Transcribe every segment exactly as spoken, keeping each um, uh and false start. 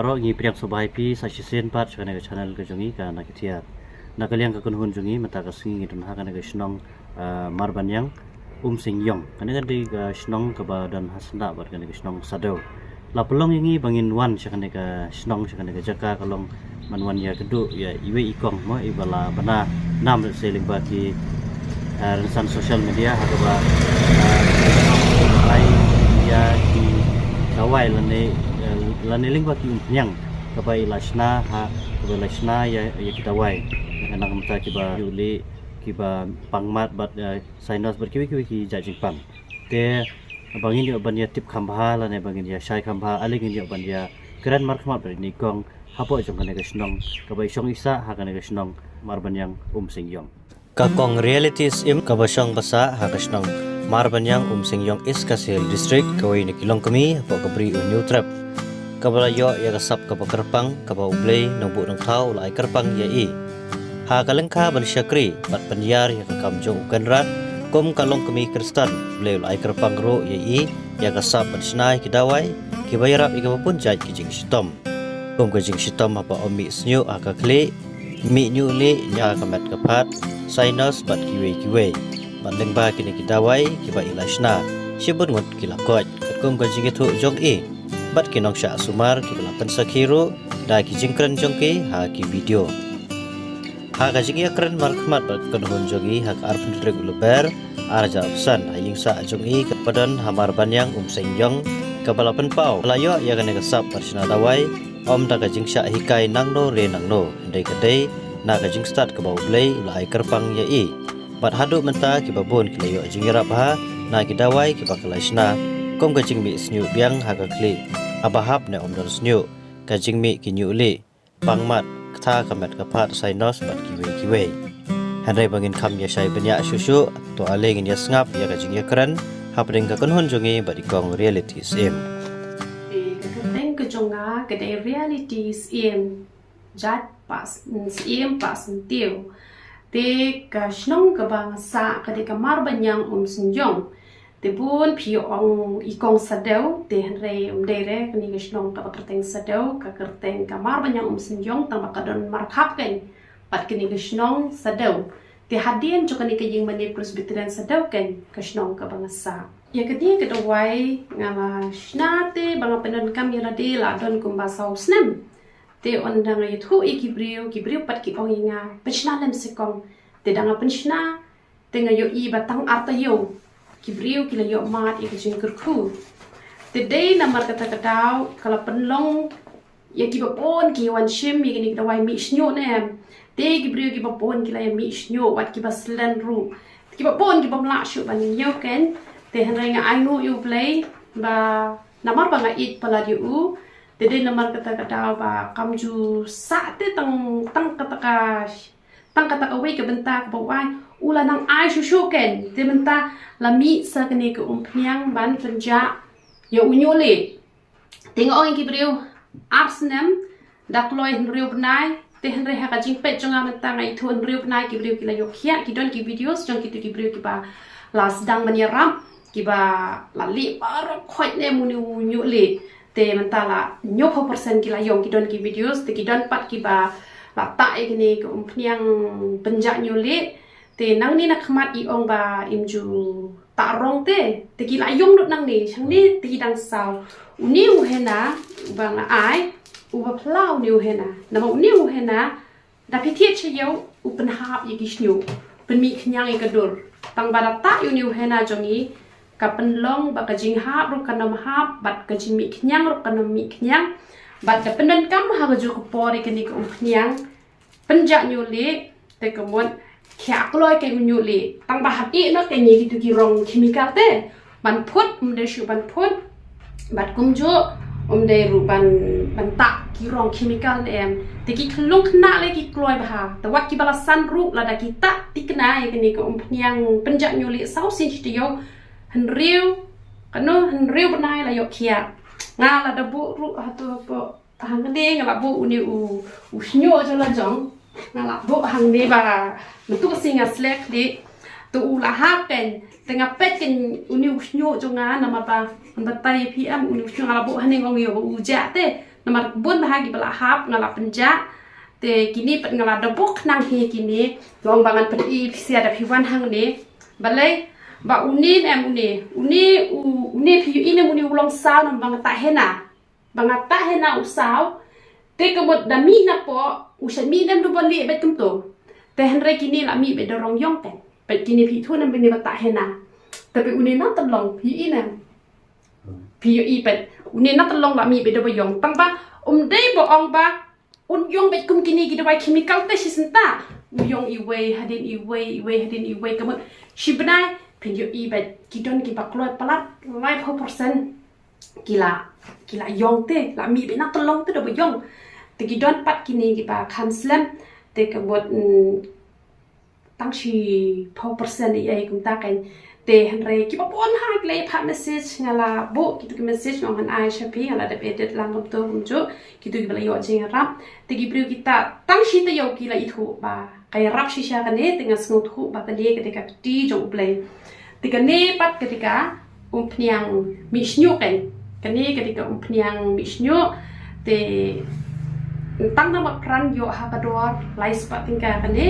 Ro ngi pdiang sngewbha ïa phi sa shisien pat sha kane ka channel ka jong ngi ka Na Ki Thiar. Na ka liang ka kynhun jong ngi mynta ka sngi ngi don ha kane ka shnong, ah, Marbaniang Umsynjong. Kane ka dei ka shnong kaba don ha syndah bad kane ka shnong Sadew. La pynlong ïa ngi ba ngin wan sha kane ka shnong, sha kane ka jaka, ka long ban wan ïakynduh ïa iwei i kong mo, iba la bna nam lehse lyngba ki, eh, rynsan social media ha kaba, eh, ai ïa ki dawai lane, eh, lane lyngba ki umphniang kaba i la shna ha, kaba i la shna ïa, ïa ki dawai. Ïa ka nang mynta kiba ïuh lieh, kiba pang mat bad, eh, sinus bad kiwei kiwei ki jait jingpang. Te ba ngin ïoh ban ïa tip kham bha lane ba ngin ïa shai kham bha, ale ngin ïoh ban ïa kren markhmat bad ine i kong hapoh jong kane ka shnong kaba i shong i sah ha kane ka shnong Marbaniang Umsynjong. Ka kong Reality Syiem kaba shong ba sah ha ka shnong Marbaniang Umsynjong, East Khasi Hills District, kawei na ki longkmie hapoh ka Bri u Hynñiewtrep, kaba la ïoh ïa ka sap kaba kyrpang kaba U Blei Nongbuh Nongthaw u la ai kyrpang ïa i. Ha ka lyngkha ban shakri bad pynïar ïa ka kam jong U Kynrad kum ka longkmie Khristan, U Blei u la ai kyrpang ruh ïa i ïa ka sap ban shna ïa ki dawai kiba ïarap ïa kiba bun jait ki jingshitom, kum ka jingshitom haba ym mih shñiuh ha ka khlieh, mih ñiuh lieh, ñiah ka met ka phad, sinus bad kiwei kiwei. Bad lyngba kine ki dawai kiba i la shna, shibun ngut ki la koit katkum ka jingïathuh jong i bad ki nongshah sumar kiba la pynsakhi ruh da ki jingkren jong ki ha ki video. Ha ka jingïakren markhmat bad ka kynhun jong i ha ka arphew tarik u Lber arhajar arphew san, ha ïing sah jong i kaba don ha Marbaniang Umsynjong, kaba la pynpaw ba la ïoh ïa kane ka sap ban shna dawai ym da ka jingshah hikai nangno re nangno, hynrei ka dei na ka jingstad kaba U Blei u la ai kyrpang ïa i. Bad haduh mynta kiba bun ki la ïoh jingïarap bha na ki dawai kiba ka la shna, kum ka jingmih shñiuh biang ha ka khlieh haba hap ne ym don shñiuh, ka jingmih ki ñiuh lieh, pang mat, ktha ka met ka phad, sinus bad kiwei kiwei. Hynrei ba ngin kham ïa shai bniah shuh shuh, to ale ngin ïa sngap ïa ka jingïakren hapdeng ka kynhun jong i bad i kong Reality Syiem. Te ka kyrteng ka jong nga ka dei Reality Syiem, jait Pah S-, Syiem Pah Syntiew. Te ka shnong kaba nga sah ka dei ka Marbaniang Umsynjong. Te bun phi ong i kong Sadew, te hynrei ym dei re, kane ka shnong kaba kyrteng Sadew, ka kyrteng ka Marbaniang Umsynjong, tang ba ka don markhap kein bad kane ka shnong Sadew. Te hadien jong kane ka ïing mane Presbyterian Sadew kein ka shnong kaba nga sah. Ïa kane ka dawai nga la shna te ba nga pyndonkam ïa lade la don kumba saw snem. Te ynda nga ïathuh ïa ki briew, ki briew pat ki ong ïa nga, pynshna lem se kong. Te da nga pynshna, te nga ïohi ba tang ar taïew ki briew ki la ïoh mad ïa ka jingkyrkhu. Te dei namar kata ka daw ka la pynlong ïa kiba bun ki wan shim ïa kine ki dawai mih shñiuh ne em. Te ki briew kiba bun ki la ïa mih shñiuh, wat kiba slem ruh. Kiba bun ki bym lah shuh ban ñiew kein. Te hynrei nga ainguh ïa U Blei ba namar ba nga ïeit palat ïa u, te dei namar kata ka daw ba kam ju sah te tang, tang kata ka, tang kata kawei ka bynta kaba u ai, u la nang ai shuh shuh kein. Te mynta la mih sa kane ka umphniang ban pynjah ïa u ñiuh lieh. Te nga ong ïa ki briew, ar snem da kloi hynriew bnai, te hynrei ha ka jingpeit jong nga mynta nga ïathuh hynriew bnai ki briew ki la ïoh khiah, ki don ki videos jong kito ki briew kiba la sdang ban ïarap, kiba la lieh baroh khoit ne em une u ñiuh lieh. Te mynta la hynñiewphew percent ki la ïong, ki don ki videos, te ki don pat kiba la tah ïa kine ki umphniang pynjah ñiuh lieh. Te nangne na khmat i ong ba im ju tah rong te, te ki la ïong lut nangne, shangne te ki dang saw. Une u henna ba nga ai, uba phylla une u henna. Namar une u henna, da phi thied sha ïew u pynhap ïa ki shñiuh, pynmih khñiang ïa ka dur. Tang ba da tah ïa une u henna jong i, ka pynlong ba ka jinghap ruh kan ym hap, bad ka jingmih khñiang ruh kan ym mih khñiang. Bad da pyndonkam ha kajuh ka por ïa kane ka umphniang pynjah ñiuh lieh, te ka mut khiah kloi kein u ñiuh lieh. Tang ba hap ïeh noh kein ïa kito ki rong chemical te. Ban phut, ym dei shuh ban phut. Bad kumjuh, ym dei ruh ban, ban tah ki rong chemical ne em. Te ki khyllung khynnah lei ki kloi bha. Te wat kiba la san ruh lada ki tah thikna ïa kane ka umphniang pynjah ñiuh lieh saw sien shi taïew, hynriew, kano hynriew bnai la ïoh khiah. Nga lada buh ruh hato hapoh hangne nga la buh une u, u shñiuh jong la jong. Nga la buh hangne ba mynta ka sngi nga slek dih. Te u la hap kein, te nga peit kein une u shñiuh jong nga namar ba, ban batai ïa phi em, une u shñiuh nga la buh hangne nga ong ïoh ba u jah te. Namar bun bha kiba la hap nga la pynjah. Te kine pat nga la da bok nang hi kine. Long ba ngan pyni phi sia da phi wan hangne. Balei ba une ne em une. Une u, une phi ïohi ne em une u long saw namar ba nga tah hena. Ba nga tah hena u saw. Te ka mut da mih na poh u sha mih ne em du ban leh bad kumto. Te hynrei kine la mih bad da rong ïong te. Bad kine phi thuh ne em ba ne ba tah hena. Te bad une na tyllong phi ïohi ne em. Phi ïohi pat une na tyllong la mih bad da ba ïong. Tang ba um dei ba ong ba un ïong bad kum kine ki dawai chemical te shisien ta. U ïong iwei hadien iwei, iwei hadien iwei, ka mut shi bnai phin ïohi bad ki don kiba kloi palat laiphew percent ki la, ki la ïong te, la mih bad na tyllong te da ba ïong. Te ki don pat kine kiba kham slem te ka mut, mm, tang shiphew percent ïa kumta kein. Te hynrei kiba bun ha ki la ïa phah message, nga la buh kitu ki message, nga ong ngan ai sha phi, nga la dep edit lang kumtu kumjuh. Kitu kiba la ïoh jingïarap. Te ki briew kita tang shi taïew ki la ithuh ba ka ïarap shisha kane, te nga sngewthuh ba kane ka dei ka kti jong U Blei. Te kane pat ka dei ka umphniang mih shñiuh kein. Kane ka dei ka umphniang mih shñiuh. Te tang na Motphran ïoh ha ka dor lai spah tyngka kane.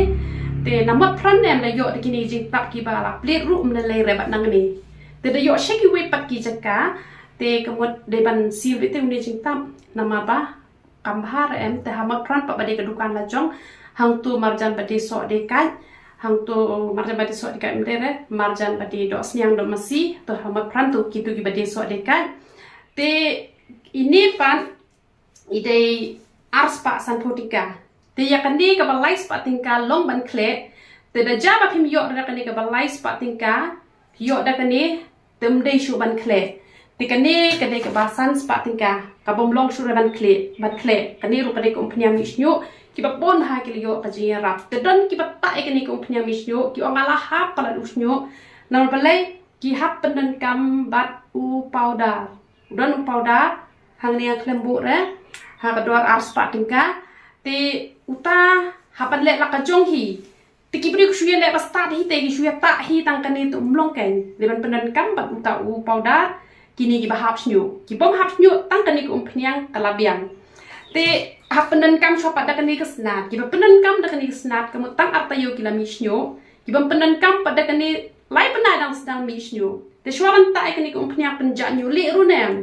Te na Motphran ne em la ïoh da kine jingtap kiba la plie ruh, ym lei lei re bad nangne. Te da ïoh sha kiwei pat ki jaka. Te ka mut dei ban siew beit te une jingtap. Namar ba kam bha re em, te ha Motphran pat ba dei ka dukan la jong. Hangtu marjan ba dei soh dei kait. Hangtu marjan ba dei soh dei kait ym dei re. Marjan ba dei doh sniang doh masi. To ha Motphran tu kitu kiba dei soh dei kait. Te ine pat i dei ar spah sanphew tyngka. Te ïa kane kaba lai spah tyngka long ban khleh. Te da jia ba phim ïoh da kane kaba lai spah tyngka, ïoh da kane te ym dei shuh ban khleh. Te kane ka dei kaba san spah tyngka, kaba ym long shuh re ban khleh, ban khleh. Kane ruh ka dei ka umphniang mih shñiuh, kiba bun ha ki la ïoh ka jingïarap. Te don kiba tah ïa kane ka umphniang mih shñiuh, ki ong nga la hap palat u shñiuh. Namar balei ki hap pyndonkam bad u powder. U don u powder, hangne nga khlem buh re, ha ka dor ar spah tyngka. Te uta hap ban leh la ka jong hi. Te ki briew ki shu ïa leh ba stad hi te ki shu ïa tah hi tang kane te ym long kein. Dei ban pyndonkam bad uta u powder, kine kiba hap shñiuh. Ki bym hap shñiuh tang kane ka umphniang ka la biang. Te hap pyndonkam shuwa pat da kane ka snat. Kiba pyndonkam da kane ka snat ka mut tang ar taïew ki la mih shñiuh. Ki bym pyndonkam pat da kane lai bnai dang sdang mih shñiuh. Te shuwa ban tah ïa kane ka umphniang pynjah ñiuh leh ruh ne em.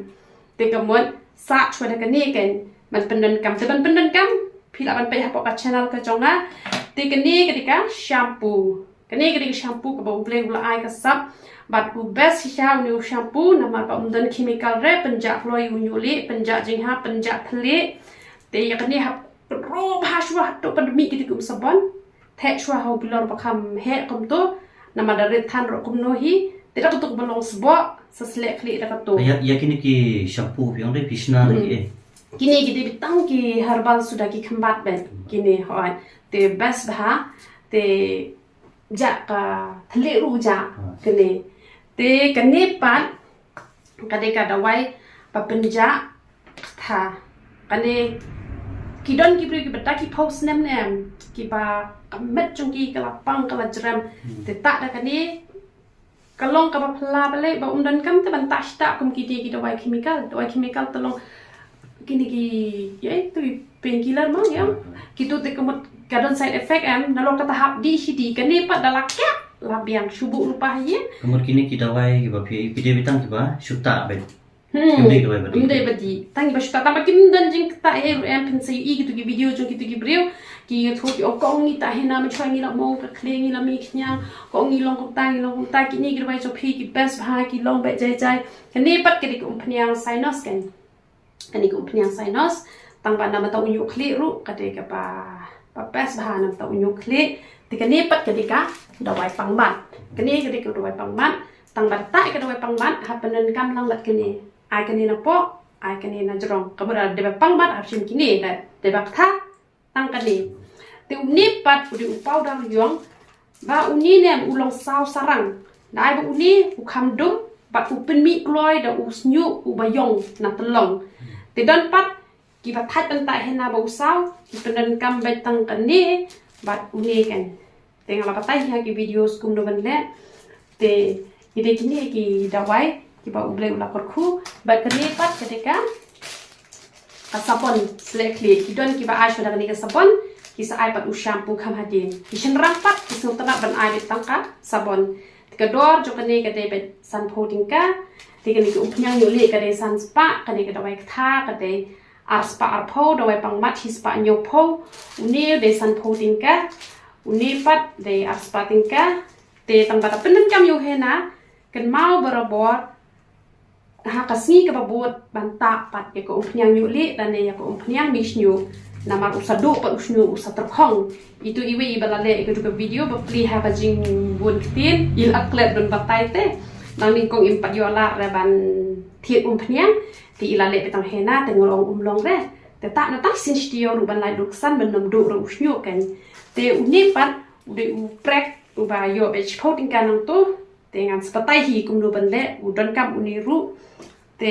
Te ka mut sah shuwa da kane kein ban pyndonkam. Te ban pyndonkam phi lah ban peit hapoh ka channel ka jong nga. Te kane ka dei ka shampoo. Kane ka dei ka shampoo kaba U Blei u la ai ka sap. Bad u best shisha une u shampoo namar ba um don chemical re, pynjah kloi u ñiuh leh, pynjah jinghap, pynjah thylliej. Te ïa kane hap ro bha shuwa haduh ban mih kiti kum sabon. Theh shuwa ha u bilor ba kham heh kumto. Namar da rit than ruh kumno hi. Te da katu ba long sboh sa sleh khlieh da katu. Ïa, ïa kine ki shampoo phi ong dei phi shna da ki eh. Kine ki dei tang ki herbal suda ki khymbat bad kine hoi. Te best bha. Te jah ka thylliej ruh jah kane. Te kane pat ka dei ka dawai ba pynjah tha. Kane ki don ki briew kiba da ki phew snem ne em, kiba ka met jong ki ka la pang ka la jrem. Te tah da kane ka long kaba phylla balei ba um donkam te ban tah shitai kum kine ki dawai chemical. Dawai chemical te long kine ki, ïa, tu painkiller ma ïa. Kitu te ka mut ka don side effect em, nalor kata hap dih shi dih. Kane pat da la kiad la biang shu buh lypa ha ïing. Ka mut kine ki dawai kiba phi, phi dei beit tang kiba shu tah beit. Hmm. Kim dei dawai ba dih. Kim dei ba dih. Tang kiba shu tah, tang ba kim don jingktah ei ruh em, phin sa ïohi kitu ki video jong kitu ki briew. Ki ïathuh ki ong ko ngi tah hina, mynshwa ngi la mong ka khlieh, ngi la mih khñiang, ko ngi long kumta, ngi long kumta. Kine ki dawai jong phi ki best bha, ki long beit jai jai. Kane pat ka dei ka umphniang sinus kan. Kane ka umphniang sinus, tang ba na bynta u ñiuh khlieh ruh ka dei kaba, ba best bha na bynta u ñiuh khlieh. Te kane pat ka dei ka dawai pangmat. Kane ka dei ka dawai pangmat. Tang ba tah ka dawai pangmat, hap pyndonkam lang bad kane. Ai kane na poh, ai kane na jrong. Ka mut dei ba pangmat, hap shim kine, dei, dei ba ktha, tang kane. Te une pat u dei u powder ïong, ba une ne em u long saw sarang. Dei ba une u kham dum, bad u pynmih kloi da u shñiuh uba ïong na tyllong. Te don pat kiba thait ban tah hina ba u saw, ki pyndonkam beit tang kane bad une kan. Te nga la batai ha ki video skum no ban leh. Te ki dei kine ki dawai kiba U Blei u la kyrkhu. Bad kane pat ka dei ka ka sabon slek khlieh. Ki don kiba ai shuwa da kane ka sabon, ki sa ai pat u shampoo kham hadien. Ki shynrang pat ki sngewtynnat ban ai beit tang ka sabon. Te ka dor jong kane ka dei beit sanphew tyngka. Te kane ka umphniang ñiuh lieh ka dei san spah, kane ka dawai ktha ka dei ar spah arphew, dawai pangmat shi spah hynñiewphew. Une u dei sanphew tyngka, une pat dei ar spah tyngka. Te tang ba da pyndonkam ïa u henna, kynmaw barabor ha ka sngi kaba bud ban tah pat ïa ka umphniang ñiuh lieh lane ïa ka umphniang mih shñiuh. Namar u sa duh pat u shñiuh, u sa tyrkhong. Itu iwei iba la leh ïa katu ka video ba plie ha ka jingbun ktien, i la klet ban batai te. Nang nyngkong im pat ïoh lad re ban thied umphniang, te i la leh beit tang henna, te nga ong um long re. Te tah na tang sien shuh ïoh ruh ban lait duksan ban nym duh re u shñiuh kan. Te une pat u dei u prek uba ïoh beit shiphew tyngka nangto. Te ngan sa batai hi kumno ban leh, u donkam une ruh. Te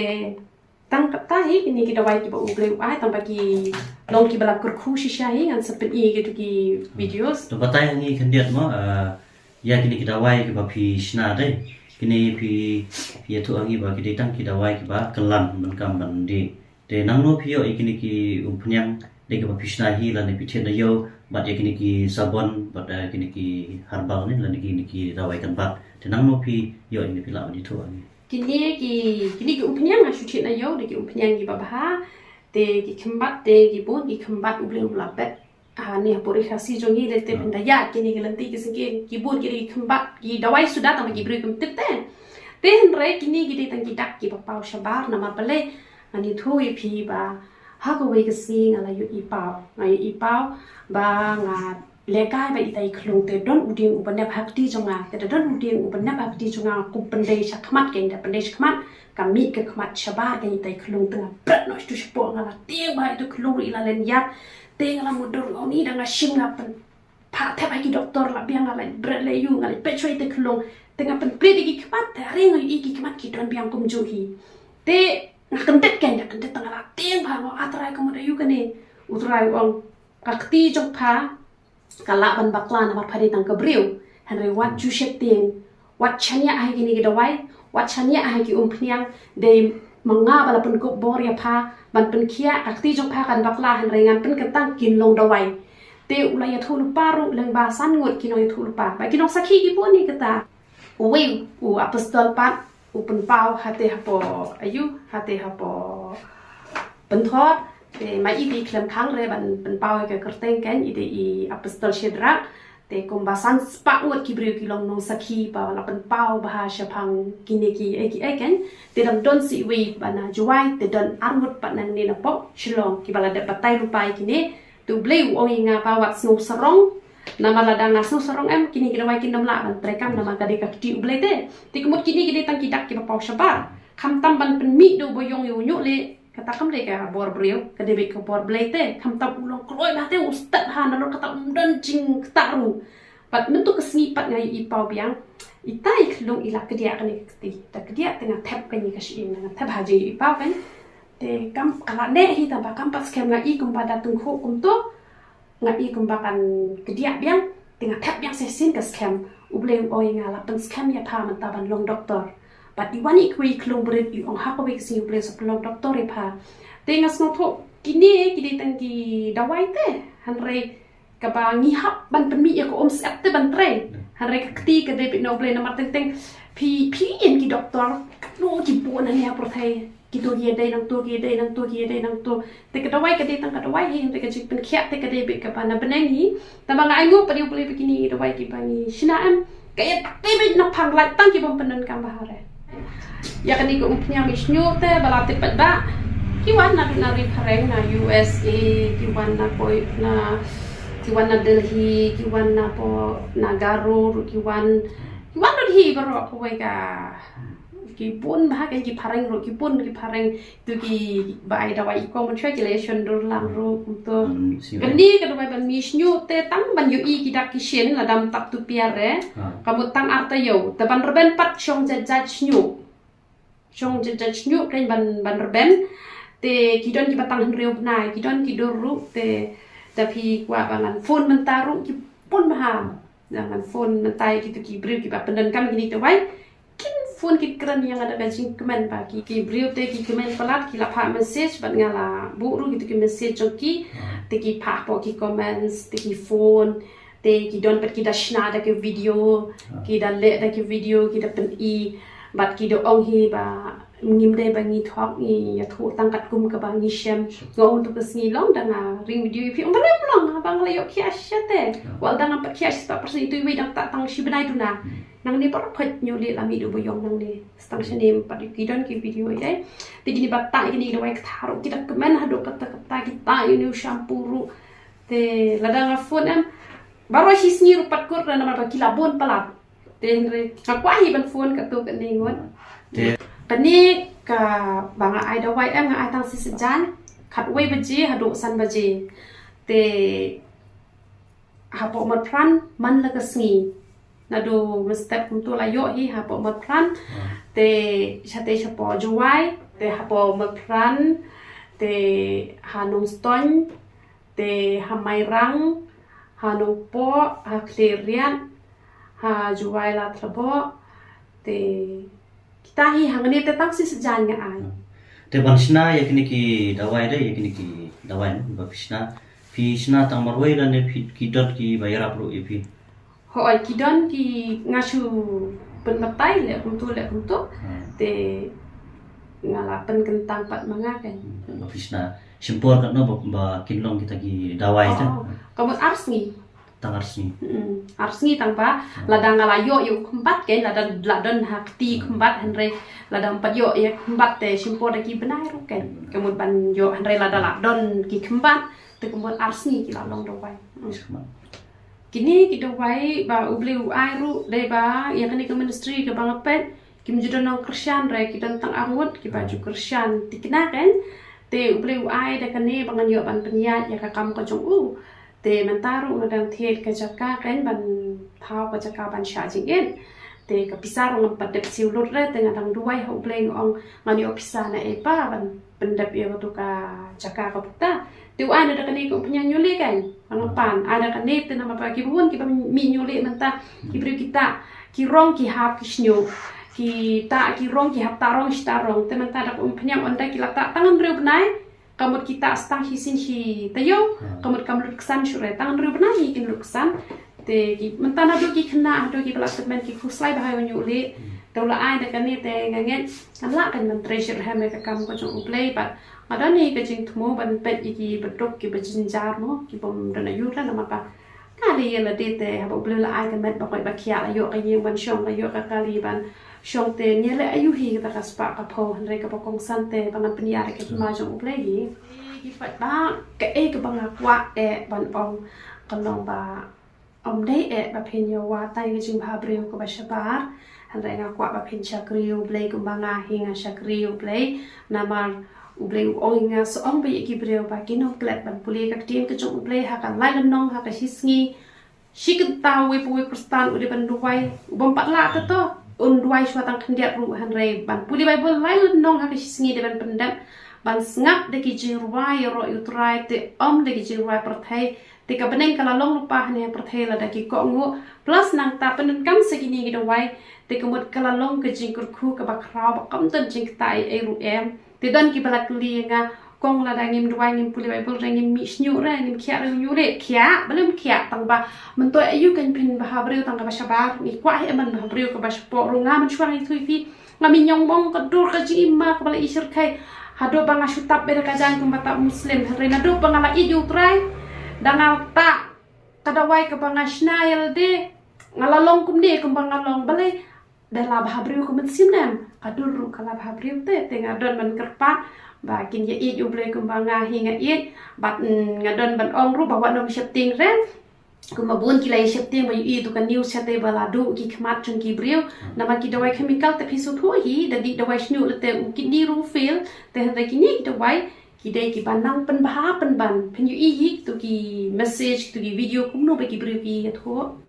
tang katta hi kine ki dawai kiba U Blei u ai, tang ba ki long kiba la kyrkhu shisha hi, ngan sa pyni ïa kito ki videos. To batai ha ngi khyndiat mo, ah, ïa kine ki dawai kiba phi shna dei. Kine phi, phi ïathuh ha ngi ba ki dei tang ki dawai kiba kylla ban kam ban die. Te nangno phi ïoh ïa kine ki umphniang, dei kiba phi shna hi lane phi thied na ïew, bad ïa kine ki sabon, bad, eh, kine ki herbal ne, lane kine ki dawai kynbat. Te nangno phi ïoh ïa kine, phi lah ban ïathuh ha ngi. Kine ki, kine ki umphniang nga shu thied na ïew, dei ki umphniang kiba bha. Te ki khymbat, te ki bun ki khymbat U Blei u la bet. Ah, ne hapoh ri Khasi jong ngi lei te pynda ïa kine ki lynti ki syngkien, ki bun ki ri khymbat, ki dawai suda tang ba ki briew kim tip te. Te hynrei kine ki dei tang ki dak kiba paw shabar, namar balei? Ngan ïathuh ïa phi ba ha kawei ka sngi nga la ïohi paw, nga ïohi paw ba nga lehkai bad itai i khlung, te don u dieng uba nep ha kti jong nga, te da don u dieng uba nep ha kti jong nga, kum pyndei sha khmat, kein da pyndei sha khmat, ka mih ka khmat shabar kein itai i khlung, te nga bret noh shapoh, nga la tieng bha, ita i khlung ruh i la len ïap. Te nga la mutdur, nga ong, ni da nga shim nga pyn, pha thep ha ki doktor, la biang nga la bret leh ïa u, nga la peit shuwa ita i khlung. Te nga pynplie ïa ki khmat, te hynrei nga ïohi ki khmat ki don biang kumjuh hi. Te nga kyndit, kein da kyndit, te nga la tieng bha, nga ong, A Trai, ka mut aïu kane? U Trai u ong, ka kti jong pha ka lah ban bakla namar pha dei tang ka briew. Hynrei wat ju sheptieng, wat shaniah ha kine ki dawai, wat shaniah ha ki umphniang, dei ma nga ba la pynkup bor ïa pha ban pynkhiah, ka kti jong pha kan bakla, hynrei ngan pynkyntang kin long dawai. Te u la ïathuh lypa ruh lyngba san ngut ki nongïathuh lypa, ba ki nongsakhi ki bun ïa kata. Uwei u apostol pat u pynpaw hate hapoh, aïu, hate hapoh pynthor. Te ma i dei khlem khang re ban pynpaw ïa ka kyrteng, kein i dei i apostol Shedrak. Te kumba san spah ngut ki briew ki long nongsakhi ba la pynpaw bha shaphang kine ki, eh, ki, eh, kein. Te dang don sa iwei ba na Jowai, te don ar ngut pat nangne napoh Shillong kiba la dep batai lypa ïa kine. Te U Blei u ong ïa nga ba wat sngew sarong. Namar lada nga sngew sarong em, kine ki dawai kin nym lah ban treikam namar ka dei ka kti U Blei te. Te ka mut kine ki dei tang ki dak kiba paw shabar. Khamtam ban pynmih da uba ïong ïa u ñiuh lieh, kata kam dei ka bor briew, ka dei beit ka bor Blei te. Khamtam u long kloi bha te, u stet bha, nalor kata um don jingktah ruh. Bad mynta ka sngi pat nga ïohi paw biang. Itai i khlung i la kdiah kane ka kti. Da kdiah te nga thep kane ka shyieng, nga thep ha jingïohi paw kan. Te kam, ka la neh hi, tang ba kam pat skhem, nga i kumba da tyngkhuh kumto. Nga i kumba kan kdiah biang, te nga thep biang shisien ka skhem. U Blei u ong ïa nga, la pynskhem ïa pha mynta ban long doktor. Bad i wan i kawei i khlung barit, i ong ha kawei ka sngi U Blei u sa pynlong doktor ïa pha. Te nga sngewthuh kine ki dei tang ki dawai te, hynrei kaba ngi hap ban pynmih ïa ka um syep te ban trei. Hynrei ka kti ka dei beit na U Blei, namar teng teng phi, phi ïeng ki doktor katno ki bun hangne ha pyrthei. Kito ki ïadei nangto, ki ïadei nangto, ki ïadei nangto. Te ka dawai ka dei tang ka dawai hi, te ka jingpynkhiah te ka dei beit kaba na bneng hi. Tangba nga ainguh pat ïa U Blei ba kine ki dawai kiba ngi shna em, ka ïadei beit na phang, lait tang ki bym pyndonkam bha re. Ïa kane ka umphniang mih shñiuh te ba la tip pat ba ki wan naduh na ri phareng, na U S A, ki wan na Koi, na, ki wan na Delhi, ki wan napoh na Garo ruh ki wan, ki wan lut hi baroh kawei ka. Ki bun bha, ki phareng ruh ki bun, ki phareng. Tu ki ba ai dawai i kong mynshuwa ki la ïa shon dur lang ruh kumto. Hmm, shisha. Kane ka dawai ban mih shñiuh te tang ban ïohi ki dak ki shin, lada ym tap tu piar re. Ha. Ka mut tang ar taïew, te ban rben pat shong jait jait shñiuh. Shong jait jait shñiuh kein ban, ban rben. Te ki don kiba tang hynriew bnai, ki don ki dur ruh, te da phi kwah ba ngan phone mynta ruh ki bun bha. Da ngan phone mynta ïa kito ki briew kiba pyndonkam kine ki dawai. Kin Phone ki kren ïa nga da ka jingkmen ba ki, ki briew te ki kmen palat, ki la phah message bad nga la buh ruh kito ki message jong ki. Te ki phah hapoh ki comments, te ki phone, te ki don pat ki da shna da ki video, ki da leh da ki video, ki da pyni, bad ki da ong hi ba ngim dei ba ngi thok, ngi ïathuh tang katkum kaba ngi shem. Nga ong to ka sngi long da nga ring video ïa phi, ong balei ym long, ba nga la ïoh khiah shisha te. Wat la da ngam pat khiah shisha, pat pyrshah ito iwei dang ktah tang shi bnai duna. Nangne baroh khoit Hynñiewleh la mih da ba ïong nangne. Sa tang shane pat ki don ki video ïa. Te kine ba ktah ïa kine ki dawai ktah ruh ki da kmen haduh katta katta, ki ktah ïa une u shampoo ruh. Te lada nga phone em, baroh shi sngi ruh pat kut, namar ba ki la bun palat. Te hynrei nga kwah hi ban phone katto katne ngut. Te kane kaba nga ai dawai em, nga ai tang shi sienjaiñ, khatwei baje haduh san baje. Te hapoh Mawphran man la ka sngi. Naduh mynstep kumto la ïoh hi hapoh Mawphran. Te shatei shapoh Jowai, te hapoh Mawphran, te ha Nongstoiñ, te ha Mairang, ha Nongpoh, ha Khliehriat, ha Jowai Ladthadlaboh, te kita hi hangne te tang shi sienjaiñ nga ai. Te ban shna ïa kine ki dawai de, ïa kine ki dawai ne, ba phi shna, phi shna tang marwei lane phi, ki don ki ba ïarap ruh ïa phi? Hooid, ki don ki, nga shu pynbatai leh kumto leh kumto. Te nga la pynkyntang pat ma nga kan. Ba phi shna shim por katno ba, ba kin long kita ki dawai te? Oh, ka mut ar sngi. Tang ar sngi. Mm, ar sngi tang ba lada nga la ïoh ïa u khymbat kan, lada la don ha kti khymbat, hynrei lada ym pat ïoh ïa khymbat te shim por da ki bnai ruh kan. Ka mut ban ïoh, hynrei lada la don ki khymbat te ka mut ar sngi ki la long dawai. Kine ki dawai ba U Blei u ai ruh dei ba ïa kane ka ministry kaba nga peit, kim ju don nong kyrshan re, ki don tang ar ngut kiba ju kyrshan thikna kan. Te U Blei u ai da kane ba ngan ïoh ban pynïaid ïa ka kam ka jong u. Te mynta ruh nga dang thied ka jaka kan, ban thaw ka jaka ban shah jingit. Te ka pisa ruh ngam pat dep siew lut re, te nga dang duwai ha U Blei, nga ong ngan ïoh pisa na ei pa ban pyndep ïa katu ka jaka ka bukta. Te u ai na da kane ka umphniang Hynñiewleh kan, ba nga pan. Ai da kane te namar ba ki bun kiba mih Hynñiewleh mynta, ki briew kita ki rong ki hap ki shñiuh, kita ki rong ki hap ta rong shi ta rong. Te mynta da ka umphniang ynda ki la ta tang hynriew bnai, ka mut kita sa tang shisien shi taïew, ka mut kam lut ksan shuh re, tang hynriew bnai hi kin lut ksan. Te ki mynta naduh ki khynnah haduh kiba la tymmen ki khuslai bha ïa u Hynñiewleh. Te u la ai da kane te nga ngeit ngan lah kan ban trei shitrhem ïa ka kam ka jong U Blei, bad nga don hi ka jingthmu ban peit ïa ki baduk kiba jynjar mo, kibym don aiu re namar ba ka la ïa lade te haba U Blei u la ai ka met ba koit ba khiah, la ïoh ka ïing ban shong, la ïoh ka kali ban shong, te ngi leh aiu hi kata ka spah ka phew, hynrei kaba kongsan te ba ngan pynïar ïa ka hima jong U Blei hi. Ki paidbah, kaei kaba nga kwah eh ban ong ka long ba ym dei eh ba phin ïa wad ïa ka jingbhabriew kaba shabar. Hynrei nga kwah ba phin shakri U Blei kumba nga hi nga shakri U Blei. Namar U Blei u ong ïa nga shu ong ba ïa ki briew ba kin ym klet ban pule ka ktien ka jong U Blei ha ka lai lynnong ha ka shi sngi. Shi kynta uwei pa uwei u Khristan u dei ban duwai, u bym pat lah te to un duwai shuwa tang khyndiat ruh, hynrei ban pule Baibl lai lynnong ha ka shi sngi dei ban pyndep, ban sngap da ki jingrwai ïaroh ïa U Trai, te ym da ki jingrwai pyrthei. Te ka bneng ka la long lypa hangne ha pyrthei lada ki kohnguh, plus nangta pyndonkam sa kine ki dawai, te ka mut ka la long ka jingkyrkhu kaba khraw ba kam don jingktah ei ei ruh em. Te don kiba la kylli ïa nga, kong, lada ngim duwai, ngim pule Baibl re, ngim mih shñiuh re, ngim khiah re u Hynñiewleh? Khiah, balei ym khiah, tang ba mynta aiu kan phin bhabriew tang kaba shabar? Ngi kwah hi ban bhabriew kaba shapoh ruh. Nga mynshuwa nga ïathuh ïa phi, nga mih ñiong mong ka dur ka jingim ma kaba la i shyrkhei. Haduh ba nga shu tap beit da ka jaiñ kumba tap Muslim, hynrei naduh ba nga la ïeit ïa U Trai, da nga tah ka dawai kaba nga shna ïa lade, nga la long kumne kumba nga long. Balei? Da la bhabriew ka mynsiem ne em? Ka dur ruh ka la bhabriew te, te nga don ban kyrpad ba kin ïa ïeit U Blei kumba nga hi nga ïeit. Bad, mm, nga don ban ong ruh ba wat nym sheptieng re, kumba bun ki la ïa sheptieng ba ïohi ïa tu ka news shatei ba la duh ki khmat jong ki briew namar ki dawai chemical. Te phi sngewthuh hi, da dih dawai shñiuh lade u kidney ruh u fail. Te hynrei kine ki dawai ki dei kiba nang pynbha pynban. Phin ïohi hi tu ki message, tu ki video kumno ba ki briew ki ïathuh.